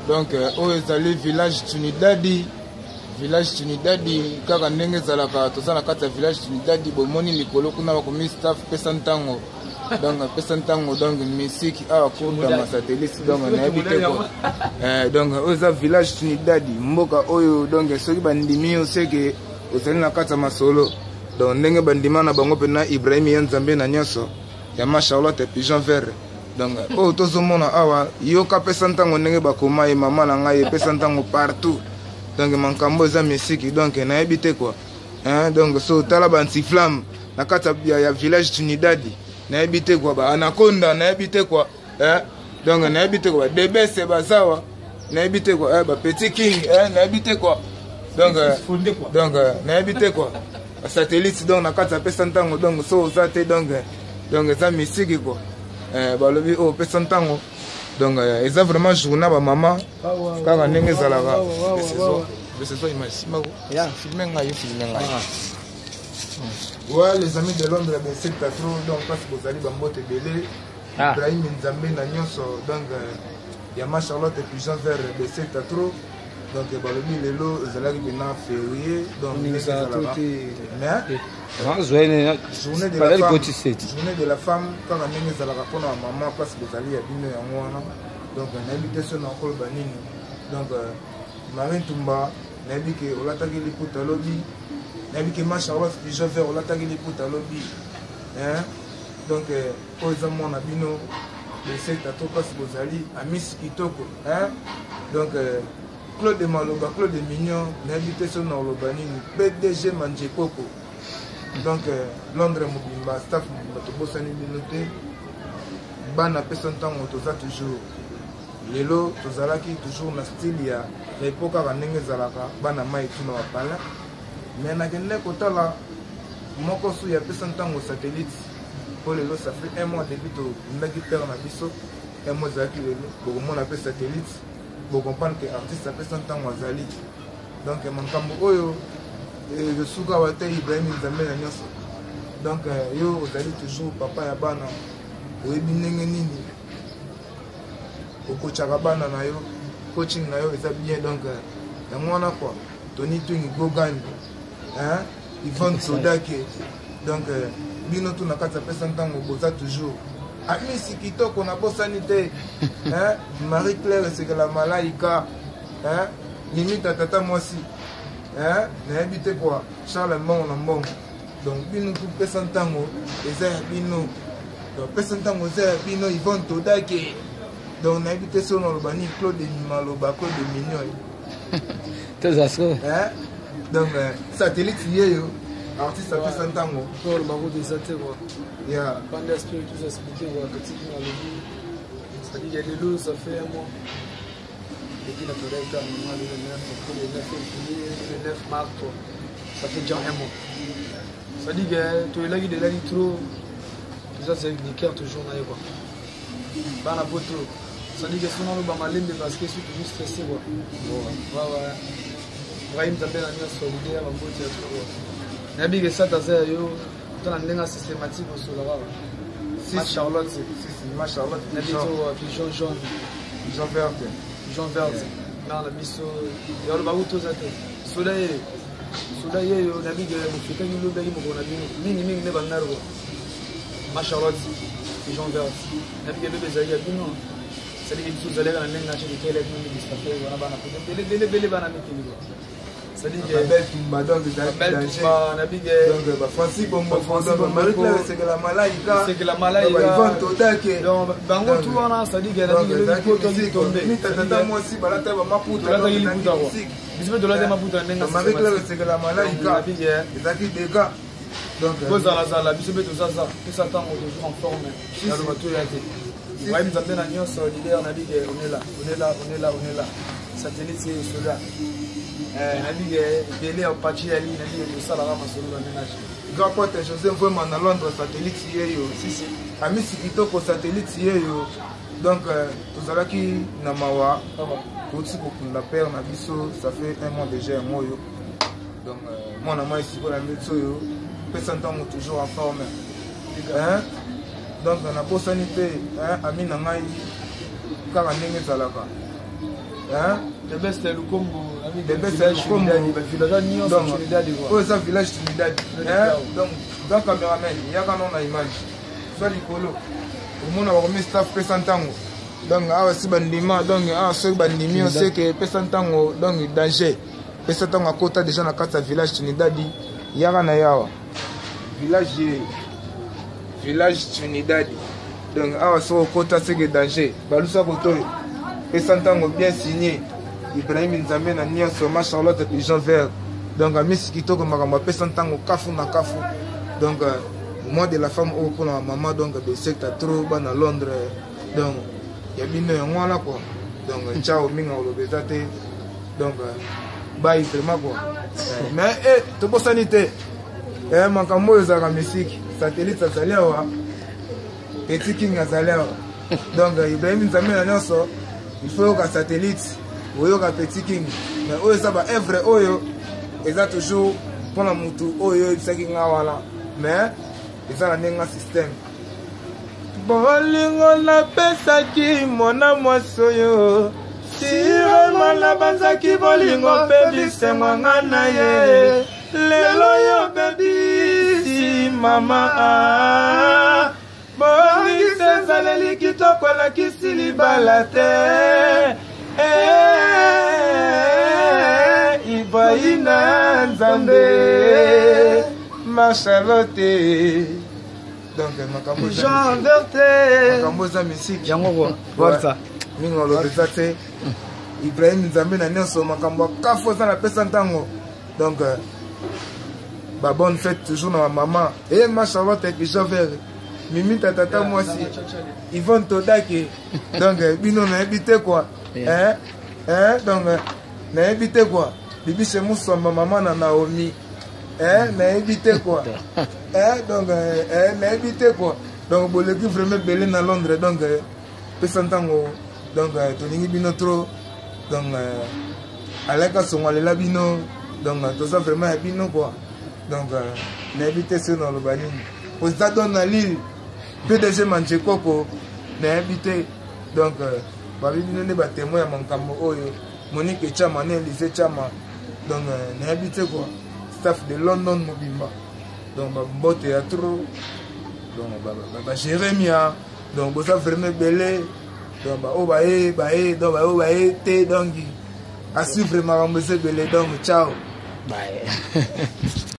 Donc oyo ezali village Trinidad, village Trinidad kaka ndenge ezalaka, toza na kati ya village Trinidad. Bomoni likolo kuna bakomi staff pesa ntango, donc pesa ntango, donc misiki awa kotama satellite, donc nayebi te quoi. Donc oyo eza village Trinidad, mboka oyo donc soki bandimi yo seke ozali na kati ya masolo. Donc ndenge bandima na bango mpena Ibrahim ya Nzambe na nyonso ya ma Charlotte Pigeon Vert. Donc oyo tozomona awa, yoka pesa ntango ndenge bakoma ye mama na ngai epesa ntango partout. Donc makambo eza misiki, donc nayebi te quoi. Hein, donc so tala ba antiflamme na kati ya village Trinidad, nayebi te quoi, ba anaconda nayebi te quoi. Hein, donc nayebi te quoi, ba debese bazawa nayebi te quoi, ba petit king, hein, nayebi te quoi. Donc donc nayebi te quoi, ba satellite donc na kati ya pesa ntango, donc so oza te, donc donc eza misiki quoi. Balobi oyo pesa ntango, donc eza vraiment journée ba mama kaka ndenge ezalaka. Filme ngai, yo filme ngai. Ouais, les amis de Londres, ben c'est trop, donc parce que bozali bambote ebele. Ibrahim Nzambe na nyonso, donc ya ma Charlotte Pigeon Vert, ben c'est trop. Donc balobi lelo ezalaki mpena férié, donc ndenge ezalaka, mais journée de la femme, journée de la femme kaka ndenge ezalaka mpona bamama, place bozali ya bino yango wana. Donc nayebi te so na koloba nini. Donc Marie Ntumba, nayebi ke olataki liputa lobi, nayebi ke ma Charlotte Pigeon Vert olataki liputa lobi. Donc oyo eza mwana bino beseta to place bozali amisi kitoko. Donc Claude Maloba, Claude Mignon, nayebi te so na oloba nini, PDG Manjekoko. Donc Londres mobimba, staff mobimba, tobosani bino te. Bana pesa ntango, toza toujours lelo, tozalaki toujours na style ya repos kaka ndenge ezalaka, bana mai tuna bapalin. Mais nakende kotala moko su ya pesa ntango satellite, mpo lelo ça fait un mois depuis tobundaki père na biso, un mois ezalaki lelo. Bokomona mpe satellite, bocomprendre ke artiste apesa ntango azali. Donc makambo oyo esuka wa te, Ibrahim Nzambe na nyonso. Donc yo ozali toujours papa ya bana, oyebi ndenge nini okochaka bana na yo, coaching na yo eza bien. Donc yango wana quoi, Tony Twing Gogan, hein, Yvonne Sodake, donc bino tu na kati ya pesa ntango boza toujours amisi kitoko, nabosani te, hein, Marie Claire Esekela Malaika, hein, Mimita tata mwasi, hein, nayebi te quoi, Charles Mbongo na Mbongo. Donc bino tu pesa ntango eza ya bino, donc pesa ntango eza ya bino. Yvonne Todake, donc nayebi te so naloba nini, Claude Maloba, Claude Mignon. Toza so. Hein? Donc satellite yeyo artiste apesa ntango. Toloba kutu eza te quoi. Yeah. Bande aspect tout expliqué quoi, petit king alobi. C'est-à-dire que lelo ça fait un mois. Depuis la toilette, le 9 octobre, le 9 février, le 9 mars, quoi. Ça fait déjà un mois. C'est-à-dire que toyelaki delaki trop, tout ça c'est du cœur toujours na ye quoi. Bana poto, c'est-à-dire que soki naloba malembe parce que je suis toujours stressé quoi. Ouais ouais. Ibrahim Nzambe na nyonso, leader bamboti ya trop quoi. Nayebi ke sata aza ya yo, to na ndenge systématique osola kaka. Ma Charlotte, si si, ma Charlotte, na biso pigeon jaune, pigeon verte, pigeon verte. Na na biso ya loba kutu oza te. Soda ye, soda ye yo nayebi ke mofekaki lobaki mokolo na bino mingi mingi nde bandar quoi. Ma Charlotte, pigeon verte, nayebi ke lobi ezalaki ya bino. C'est-à-dire que biso ozalaka na ndenge na ceke tele bino mingi stafe wana bana poto ebele ebele ebele bana mikili quoi. C'est-à-dire que Belle Tumba, donc ezalaki Belle danger. Tumba, nayebi ke Donc ba Francis Bombo, Francis donc Bombo, Marie Claire Esekela Malaika, Esekela Malaika. donc, ba Yvonne Todake. Donc bango Donc, tu wana, c'est-à-dire que donc, nayebi ke lobi ezalaki poto musique, tombe. Mita tata mwasi balata ba maputa, Tolataki donc, liputa ezalaki quoi. musique. Biso mpe tolata maputa ndenge Donc, Marie Claire Esekela Malaika, Nayebi ke ezalaki dégâts. Donc bozalazala biso mpe tozaza pesa ntango toujours en forme, naloba toya te. Ibrahim Nzambe na nyonso, leader, nayebi ke on est là, on est là, on est là, on est là. Satellite ye soda, nayebi ke ebele ya pachi yali, nayebi ke tosalaka masolo bamenage. Grand pote José Mvwema na Londres, satellite yeyo. Sisi. Amisi kitoko, satellite yeyo. Donc tozalaki na mawa, touti kokunda père na biso, ça fait un mois déjà yango oyo. Donc mwana mai sikoyo na miti oyo pesa ntango toujours en forme. Hein? Donc nabosani te, hein, ami na ngai kaka ndenge ezalaka. The best ya Lukombo, The best ya Lukombo. Village Donc, Trinidad oyo eza village Trinidad. Donc za cameraman, yaka no na image so likolo, omona bakomi staff pesa ntango. Donc awa si bandima, donc awa soki bandimi oseke pesa ntango, donc danger pesa ntango akota déjà na kati ya village Trinidad. Yaka na ye awa village Trinidad. Donc awa soki okota, seke danger. Balusa koto oyo pesa ntango, bien signé Ibrahim Nzambe na nyonso, ma Charlotte Pigeon Vert. Donc amisi kitoko, makambo apesa ntango kafu na kafu. Donc mois de la femme oyo mpona mama, donc besecta trop bana Londres. Donc ya bino yango wana quoi. Donc ciao, mingi koloba eza te. Donc bye vraiment quoi. Mais tobosani te, makambo oyo ezalaka misiki. Satellite azali awa, Petit King azali awa. Donc Ibrahim Nzambe na nyonso, il faut yoka satellite, oyoka Petit King. Mais oyo eza baœuvre oyo eza toujours mpona motu oyo oyebisaki nga wana, mais eza na ndenge système. Bolingo napesaki mwana mwasi oyo sirema, nabanzaki bolingo mpe bisengo nga na ye. Lelo yo bebisi mama, bongisa ezaleli kitoko, elakisi libala te. Ibrahima Nzambe, Marshalote. Donc makambo Jean Verte. Makambo eza misiki. Yango quoi, ça. Mingi oloba eza te. Ibrahim Nzambe na nyonso, makambo ya kafu eza na pesa ntango. Donc babonne fête toujours na bamama eye ma Charlotte et Jean Vert, Mimi, tatata mwasi Yvonne Todake. Donc bino nayebi te quoi. Hein? Hein? Donc nayebi te quoi. Bibise Musomba, mama na Naomi. Hein? Nayebi te quoi. Hein? Donc nayebi te quoi. Donc boleki vraiment ebele na Londres. Donc pesa ntango, donc tolingi bino trop. Donc alaka songo alela bino. Donc toza vraiment ya bino quoi. Donc nayebi te soki naloba nini. Président Don na Lille, PDG Manjekoko, nayebi te. Donc babi bino nde batémoin ya makambo oyo. Monique Chama na Elise Chama. Donc nayebi te quoi. Staff de London mobimba, donc bambote ya trop. Donc bajeremia, donc boza vraiment ebele. Donc baoyo baye baye, donc baoyo baye te. Donc à suivre, makambo eza ebele. Donc ciao. Bye.